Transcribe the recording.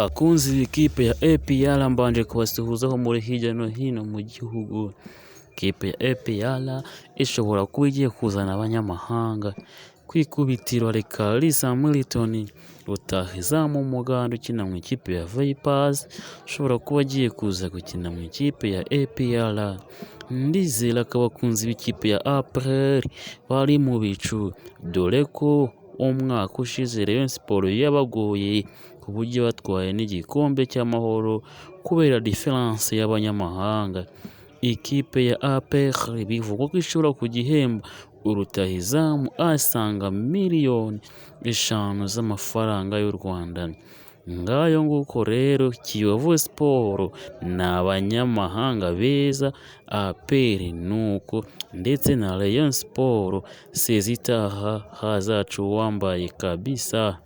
Bakunzi b'ikipe ya APR, mbanje kubasuhuzaho muri hirya no hino mu gihugu. Ikipe ya APR ishobora kuba igiye kuzana abanyamahanga. Ku ikubitiro hari Kalisa Milton rutahizamu w'umugande ukina mu ikipe ya Vipers, ushobora kuba agiye kuza gukina mu ikipe ya APR. Ndizera ko abakunzi b'ikipe ya APR bari mu bicu, dore ko umwaka ushize Rayon Sports yabagoye ku buryo batwaye n'igikombe cy'amahoro kubera différence y'abanyamahanga. Ikipe ya APR bivugwa ko ishobora kujya ihemba rutahizamu asaga miliyoni 5 z'amafaranga y'u Rwanda. Ngayo nguko rero, Kiyovu Sports ni abanyamahanga beza, APR ni uko, ndetse na Rayon Sports, saison itaha hazaca uwambaye kabisa.